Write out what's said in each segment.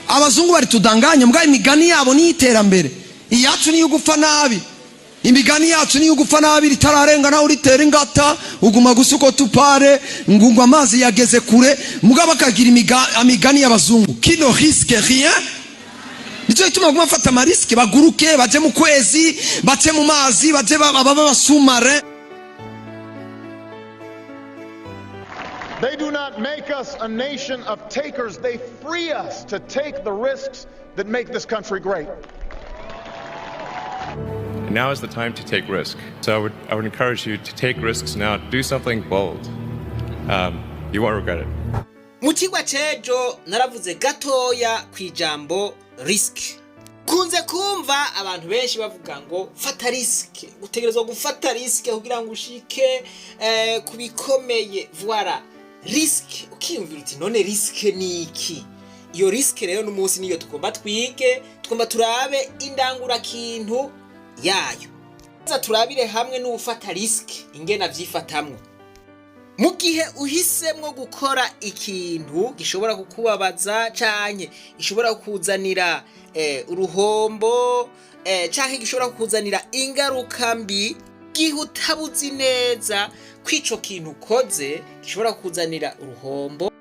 Abazungu baritudanganya, mbwa imigani yabo ni iterambere, iyacu niyo gupfa nabi. Imigani yacu niyo gupfa nabi, ritararenga nawe uritera ingata, uguma gusa uko tupare ngungwa amazi yageze kure. Mugabo akagira imigani y'abazungu: "Qui ne risque rien." Nicyo gituma baguma bafata ama risques, baguruke baje mu kwezi, bace mu mazi, baje baba basumare. They do not make us a nation of takers. They free us to take the risks that make this country great. And now is the time to take risk. So I would encourage you to take risks now. Do something bold. You won't regret it. Mu kigwa c'ejo naravuze gatoya ku ijambo risk. Kunze kumva abantu benshi bavuga ngo fata risque, utegerezwa gufata risque kugira ngo ushike ku bikomeye. Voilà, risque. Ukiyumvira uti: "None risque ni iki?" Iyo risque rero n'umunsi niyo tugomba twige, tugomba turabe indangurakintu yayo. Tuza turabire hamwe n'uwufata risque ingene avyifatamwo. Mu gihe uhisemwo gukora ikintu gishobora kukubabaza canke gishobora kukuzanira uruhombo canke gishobora kukuzanira ingaruka mbi, gihe utabuzi neza ko ico kintu ukoze gishobora kukuzanira uruhombo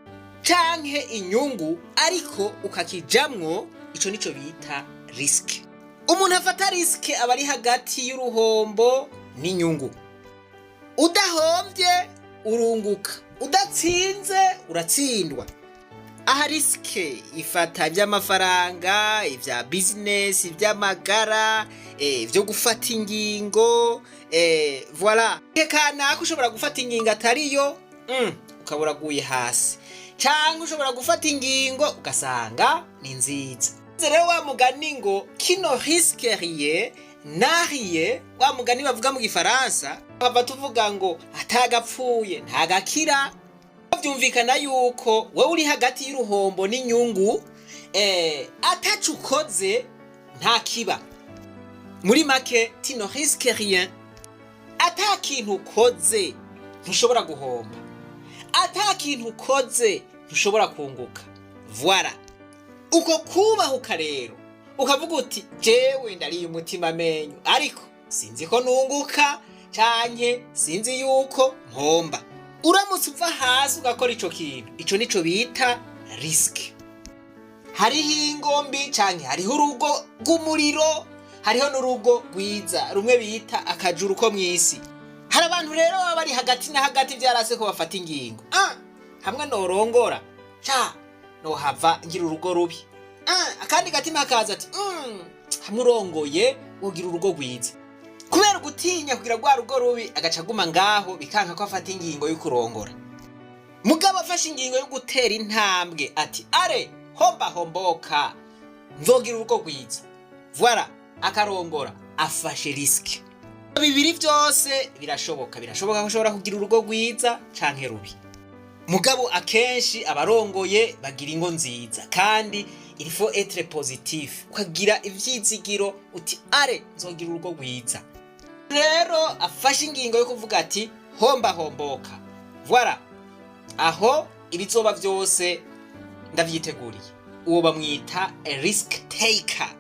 canke inyungu, ariko ukakijamwo, ico nico bita risque. Umuntu afata risque aba ari hagati y'uruhombo n'inyungu. Udahombye urunguka, udatsinze uratsindwa. Aha risque ifata iby'amafaranga, ibya business, iby'amagara, ibyo gufata ingingo. Voilà, kanaka ushobora gufata ingingo atariyo, ukaba uraguye hasi, cyangwa ushobora gufata ingingo ugasanga ni nziza. Rero wa mugani ngo "Qui ne risque rien n'a rien", wa mugani bavuga mu Gifaransa, bava tuvuga ngo atagapfuye ntagakira. Byumvikana yuko wowe uri hagati y'uruhombo n'inyungu, ataco ukoze nta kiba. Muri make, tu ne risques rien. Ata kintu ukoze ntushobora guhomba, ata kintu ukoze ntushobora kunguka. Voilà. Uko kubahuka rero ukavuga uti: "Jewe ndariye umutima amenyo, ariko sinzi ko nunguka canke sinzi yuko mpomba." Uramutse uva hasi ugakora ico kintu, ico nico bita risque. Hariho ingombi canke hariho urugo rw'umuriro, hariho n'urugo rwiza, rumwe bita akajuru ko mw'isi. Hari abantu rero baba bari hagati na hagati, vyarase ko bafata ingingo. Hamwe norongora ca nohava ngira urugo rubi. Akandi gatima kaza ati: hamwe urongoye wogira urugo rwiza." Kubera gutinya kugira rwa rugo rubi, agaca aguma ngaho, bikanka ko afata ingingo yo kurongora. Mugabo afashe ingingo yo gutera intambwe ati: "Are homba homboka, nzogira urugo rwiza." Voilà, akarongora, afashe risque. Bibiri byose birashoboka. Birashoboka ko ushobora kugira urugo rwiza canke rubi. Mugabo akenshi abarongoye bagira ingo nziza. Kandi il faut être positif, ukagira ivyizigiro uti: "Are nzogira urugo rwiza." Rero afashe ingingo yo kuvuga ati: "Homba homboka." Voilà, aho ibizoba byose ndavyiteguriye. Uwo bamwita risk taker.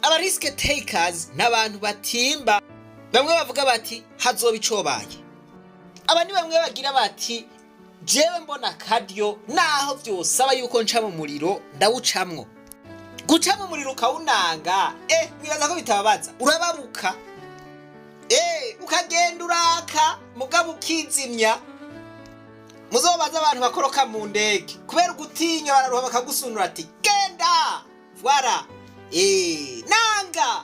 Aba risk takers n'abantu batimba, bamwe bavuga bati: "Hazoba icobaye." Aba ni bamwe bagira bati: "Jewe mbona akaryo, naho vyosaba yuko nca mu muriro ndawucamwo." Guca mu muriro ukawunanga, wibaza ko bitababaza? Urababuka, ukagenda uraka, mugabo ukizimya. Muzobaza abantu bakoroka mu ndege, kubera ugutinya bararuha, bakagusunura ati: "Genda." Voilà, nanga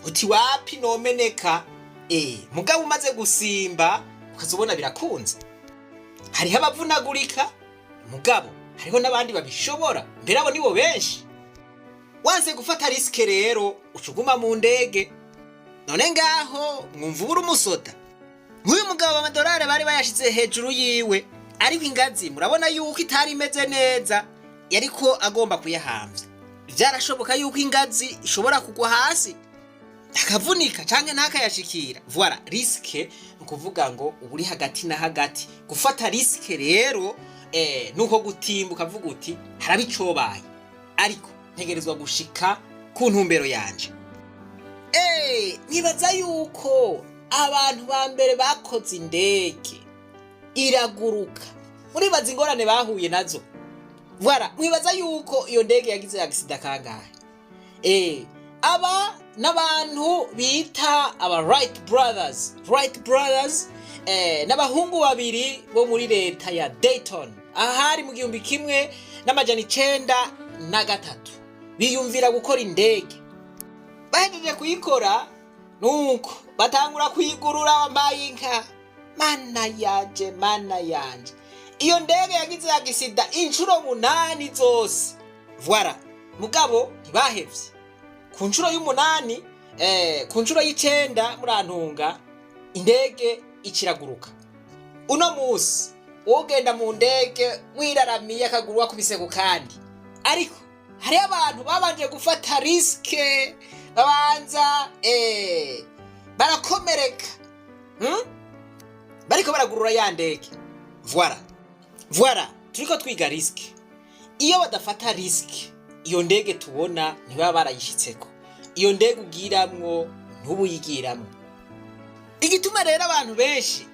uti: "Wapi, nomeneka." Mugabo umaze gusimba ukazubona birakunze. Hariho abavunagurika, mugabo hariho n'abandi babishobora. Mbere abo nibo benshi. Wanse gufata risque rero, uca uguma mu ndege. None ngaho mwumva ubura umusoda nk'uyu mugabo, amadolari bari bayashize hejuru yiwe, ariko ingazi murabona yuko itari imeze neza, yariko agomba kuyahamvya. Vyarashoboka yuko ingazi ishobora kugwa hasi akavunika canke ntakayashikira. Voilà, risque ni ukuvuga ngo uba uri hagati na hagati. Gufata risque rero nuko gutimba ukavuga uti: "Haraba icobaye." Ariko ntegerezwa gushika ku ntumbero yanje. Nibaza yuko abantu ba mbere bakoze indege iraguruka, muribaza ingorane bahuye nazo. Voilà, mwibaza yuko iyo ndege yagize accident kangahe? Aba n'abantu bita aba Wright Brothers. Wright Brothers n'abahungu babiri bo muri leta ya Dayton, ahari mu 1903 biyumvira gukora indege. Bahejeje kuyikora, nuko batangura kuyigurura. Wambaye inka, mana yanje, mana yanje, iyo ndege yagize accident inshuro 8 zose. Voilà, mugabo ntibahevye. Ku nshuro y'umunani, ku nshuro y'icenda, murantunga, indege ikiraguruka. Uno musi ugenda mu ndege wiraramiye, akaguru wakubise ku kandi. Ariko hariho abantu babanje gufata risque, babanza barakomereka, Bariko baragurura ya ndege. Voilà, voilà, turiko twiga risque. Iyo badafata risque, iyo ndege tubona ntibaba barayishitseko. Iyo ndege ugiramwo ntubuyigiramwo. Igituma rero abantu benshi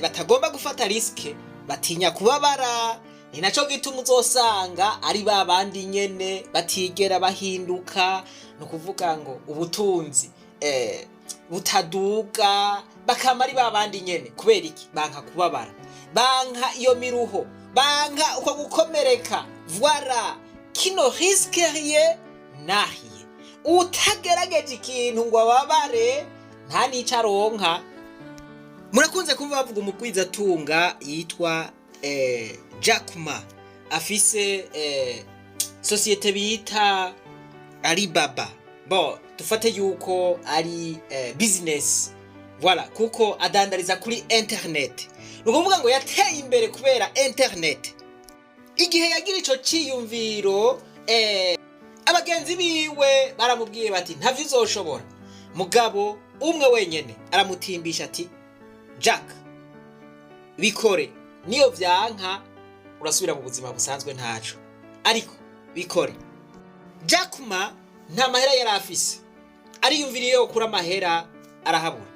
batagomba gufata risque, batinya kubabara. Ni naco gituma uzosanga ari ba bandi nyene batigera bahinduka. Ni ukuvuga ngo ubutunzi butaduga, bakama ari ba bandi nyene. Kubera iki? Banka kubabara, banka iyo miruho, banka uko gukomereka. Voilà, qui ne risque rien n'a rien. Utagerageje ikintu ngo ababare, nta n'ico aronka. Murakunze kumva bavuga umugwizatunga yitwa Jack Ma, afise sosiyete bita Alibaba. Bo dufate yuko ari business, voilà, kuko adandariza kuri internet. Ni ukuvuga ngo yateye imbere kubera internet. Igihe yagira ico ciyumviro, abagenzi biwe baramubwiye bati: "Ntavyo uzoshobora." Mugabo umwe wenyene aramutimbisha ati: "Jack, bikore, niyo vyanka urasubira mu buzima busanzwe, ntaco, ariko bikore." Jack Ma nta mahera yari afise. Ariyumviriye yo kuri amahera arahabura,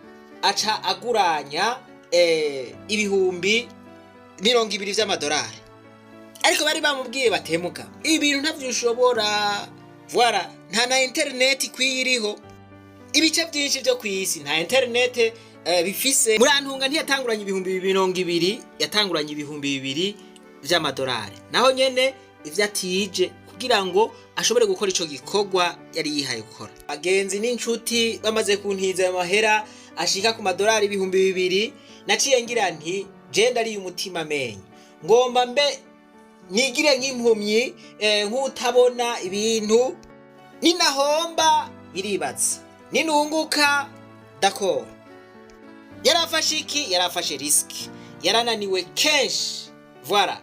aca aguranya 20,000 vy'amadolari. Ariko bari bamubwiye batemuka ibintu ntavyo ushobora. Voilà, nta na internet ikwiye iriho. Ibice byinshi byo ku isi nta internet bifise. Murantunga, ntiyatanguranye 20,000, yatanguranye 2000 vy'amadolari. Naho nyene ivyo atije kugira ngo ashobore gukora ico gikorwa yari yihaye gukora. Abagenzi n'inshuti bamaze kuntiza ayo mahera ashika ku madolari 2000, naciye ngira nti: "Je ndariye umutima amenyo, ngomba mbe nigire nk'impumyi, nk'utabona ibintu. Ninahomba biribaza, ninunguka d'accord." Yarafashe iki? Yarafashe risque. Yarananiwe kenshi, voilà,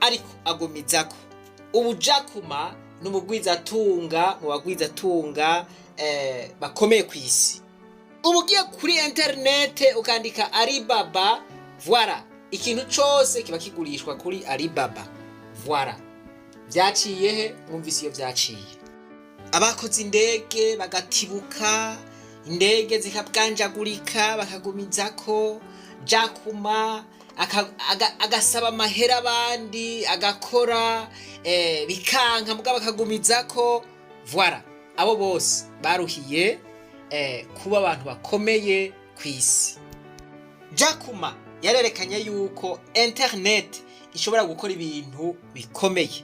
ariko agumizako. Ubu Jack Ma ni umugwizatunga mu bagwizatunga bakomeye ku isi. Ubu ugiye kuri interinete ukandika Alibaba, voilà, ikintu cose kiba kigurishwa kuri Alibaba. Voilà, vyaciye he? Mwumvise iyo vyaciye. Abakoze indege bagatibuka, indege zikabwanjagurika, bakagumizako. Jack Ma agasaba amahera abandi, agakora, bikanka, mugabo bakagumizako. Voilà, abo bose baruhiye kuba abantu bakomeye ku isi. Jack Ma yarerekanye yuko internet ishobora gukora ibintu bikomeye.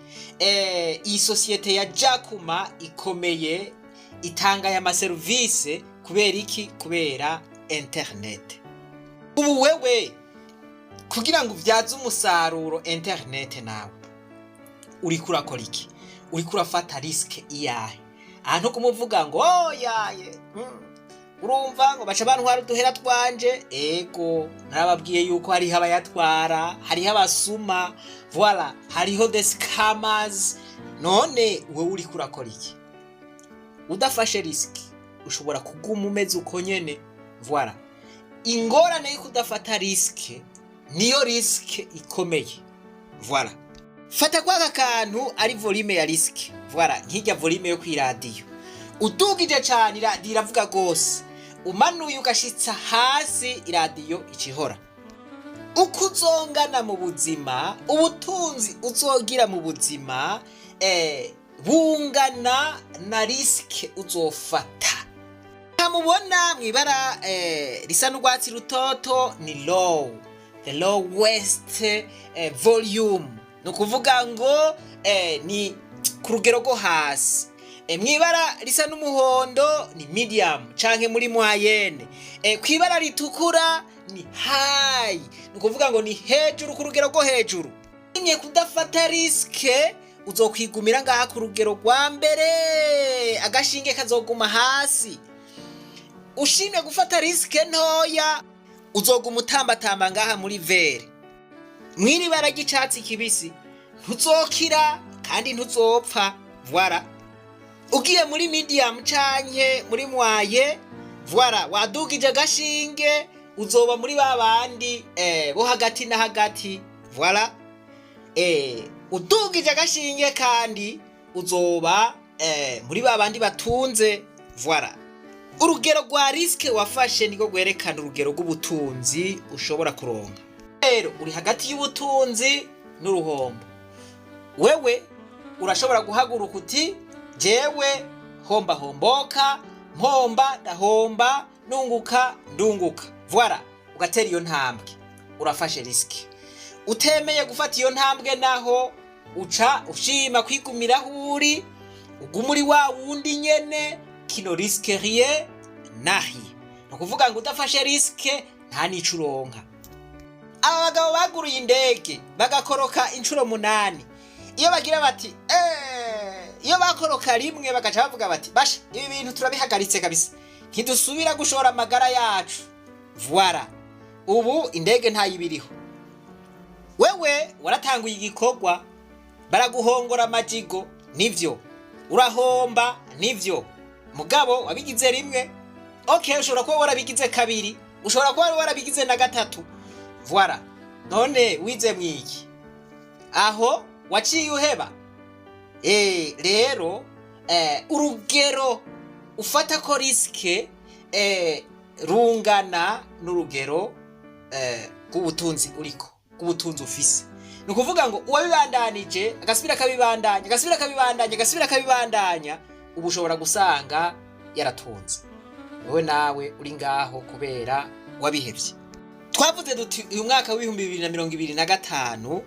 Iyi sosiyete ya Jack Ma ikomeye, itanga aya maserivisi kubera iki? Kubera internet. Ubu wewe kugira ngo ubyaze umusaruro internet, nawe uriko urakora iki? Uriko urafata risque iyahe? Ahantu kumuvuga ngo oyaye, urumva ngo baca bantwara uduhera twanje. Ego, narababwiye yuko hariho abayatwara, hariho abasuma, voilà, hariho the scammers. None wowe uriko urakora iki? Udafashe risque ushobora kuguma umeze uko nyene. Voilà, ingorane yo kudafata risque niyo risque ikomeye. Voilà, fata kwaka kantu ari volume ya risque. Voilà, nk'irya volume yo kw'iradiyo. Udugije cane, iradiyo iravuga gose. Umanuye ugashitsa hasi, iradiyo icihora. Uko uzongana mu buzima, ubutunzi uzogira mu buzima bungana na risque uzofata. Mubona mwibara risa n'urwatsi rutoto ni low, the lowest volume, ni ukuvuga ngo ni ku rugero rwo hasi. Mwibara risa n'umuhondo ni medium canke muri moyenne. Kwibara ritukura ni high, ni ukuvuga ngo ni hejuru, ku rugero rwo hejuru. Imye kudafata risque, uzokwigumira ngaha ku rugero rwa mbere, agashinge kazoguma hasi. Ushimye gufata risque ntoya, uzoguma utambatamba ngaha muri vert, mw'iri bara ry'icatsi kibisi. Ntuzokira kandi ntuzopfa. Voilà. Ugiye muri medium canke muri moyenne, voilà, wadugije agashinge, uzoba muri ba bandi bo hagati na hagati. Voilà. Udugije agashinge kandi uzoba muri ba bandi batunze. Voilà. Urugero rwa risque wafashe niko rwerekana urugero rw'ubutunzi ushobora kuronka. Rero uri hagati y'ubutunzi n'uruhombo. Wewe urashobora guhaguruka uti: "Jewe homba homboka, mpomba ndahomba, nunguka ndunguka." Voilà, ugatera iyo ntambwe, urafashe risque. Utemeye gufata iyo ntambwe naho, uca ushima kwigumira aho uri, uguma uri wa wundi nyene qui ne risque rien nahi. Ni ukuvuga ngo udafashe risque nta n'ico uronka. Aba bagabo baguruye indege bagakoroka inshuro 8, iyo bagira bati iyo bakoroka rimwe bagaca bavuga bati: "Basha, ibi bintu turabihagaritse kabisa, ntidusubira gushora amagara yacu." Voilà, ubu indege ntayibiriho. Wewe waratanguye igikorwa, baraguhongora amajigo, nivyo, urahomba, nivyo, mugabo wabigize rimwe. Okay, ushobora kuba warabigize kabiri, ushobora kuba warabigize na gatatu. Voilà. None wize mwiki? Aho waciye uheba. Rero urugero ufata ko risque rungana n'urugero rw'ubutunzi uriko, rw'ubutunzi ufise. Ni ukuvuga ngo uwabibandanije, agasubira akabibandanya, agasubira akabibandanya, agasubira akabibandanya, ubu ushobora gusanga yaratunze. Wowe nawe uri ngaho kubera wabihevye. Twavuze duti uyu mwaka w'2025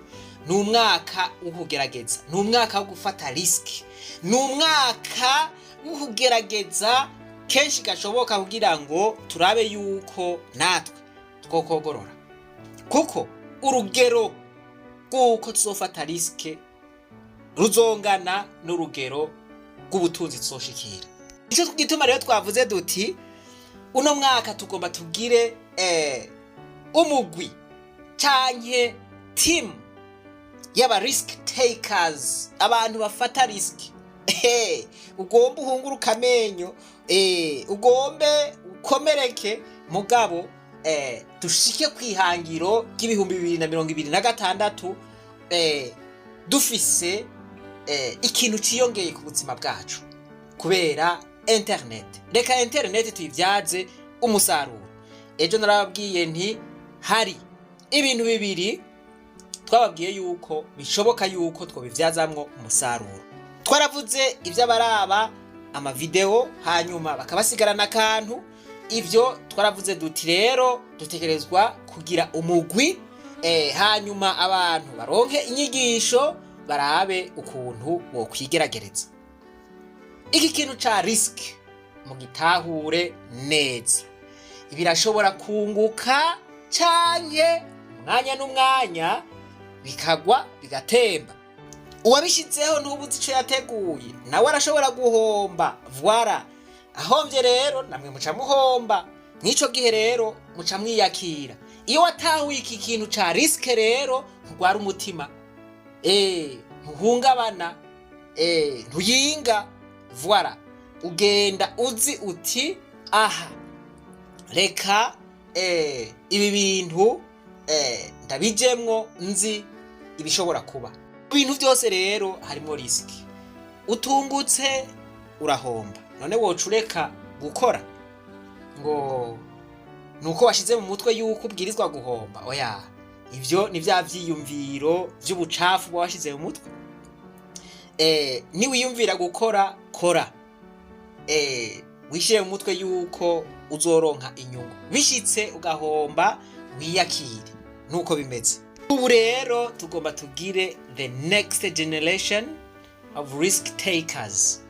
ni umwaka wo kugerageza, ni umwaka wo gufata risque, ni umwaka wo kugerageza kenshi gashoboka kugira ngo turabe yuko natwe twokogorora, kuko urugero rw'uko tuzofata risque ruzongana n'urugero rw'ubutunzi tuzoshikira. Nicyo gituma rero twavuze duti uno mwaka tugomba tugire umugwi canke team y'aba risk takers, abantu bafata risque. Ugomba uhunguruka amenyo, ugombe ukomereke, mugabo dushike kwihangiro ry'ibihumbi 2026 dufise ikintu ciyongeye ku buzima bwacu kubera internet. Reka internet tuyibyaze umusaruro. Ejo narababwiye nti hari ibintu bibiri twababwiye yuko bishoboka yuko twobivyazamwo umusaruro. Twaravuze ivy'abaraba amavideo hanyuma bakabasigarana akantu. Ivyo twaravuze duti rero dutegerezwa kugira umugwi, hanyuma abantu baronke inyigisho, barabe ukuntu bokwigerageza. Iki kintu ca risque mugitahure neza. Birashobora kunguka canke umwanya n'umwanya bikagwa bigatemba. Uwabishyizeho ntubuze ico yateguye, nawe arashobora guhomba. Voilà. Ahombye rero namwe muca muhomba. Mw'ico gihe rero muca mwiyakira. Iyo watahuye iki kintu ca risque rero, nturwara umutima, ntuhungabana, ntuyinga. Voilà, ugenda uzi uti: "Aha reka ibi bintu ndabijemwo nzi ibishobora kuba." Ibintu byose rero harimo risque. Utungutse urahomba. None woca ureka gukora ngo nuko washize mu mutwe yuko ubwirizwa guhomba? Oya, ibyo ni bya vyiyumviro vy'ubucafu uba washize mu mutwe. Niwiyumvira gukora, kora. Wishyire mu mutwe yuko uzoronka inyungu. Bishitse ugahomba, wiyakire, nuko bimeze. Ubu rero tugomba tugire the next generation of risk takers.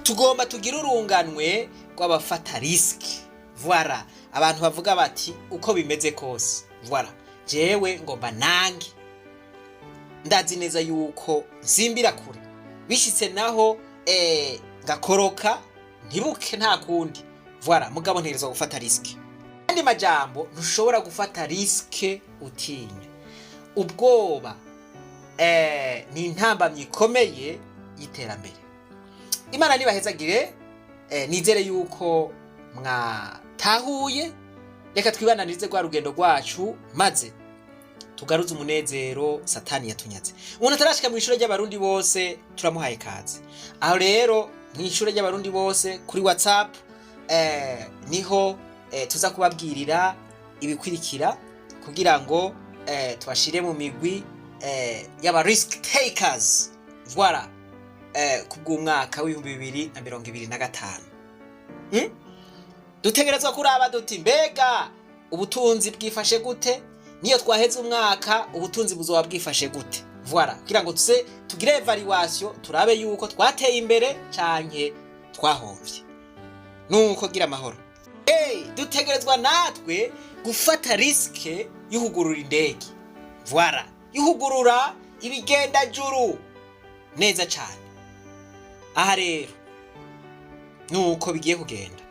Tugomba tugire urunganwe rw'abafata risk. Voilà, abantu bavuga bati: "Uko bimeze kose, voilà, jewe ngomba nange ndazi neza yuko nsimbira kure. Bishitse naho ngakoroka, ntibuke, nta kundi. Voilà, mugabo ntegerezwa gufata risk." Andi majambo, ntushobora gufata risk utinya. Ubwoba ni intambamyi ikomeye y'iterambere. Imana nibahezagire. Nizere yuko mwatahuye. Reka twibananirize rwa rugendo rwacu, maze tugaruze umunezero Satani yatunyaze. Umuntu atarashika mu ishure ry'Abarundi bose, turamuhaye kaze. Aho rero mu ishure ry'Abarundi bose kuri WhatsApp niho tuza kubabwirira ibikurikira kugira ngo tubashire mu migwi y'aba risk takers. Voilà, kubw'umwaka w'2025. Dutegerezwa kuraba duti: "Mbega ubutunzi bwifashe gute? Niyo twaheze umwaka, ubutunzi buzoba bwifashe gute?" Voilà, kugira ngo tuze tugire évaluation, turabe yuko twateye imbere canke twahomvye. Nuko gira amahoro. Hey, dutegerezwa natwe gufata risque y'uhugurura indege. Voilà, y'uhugurura ibigendajuru neza cane. Aha rero nuko bigiye kugenda.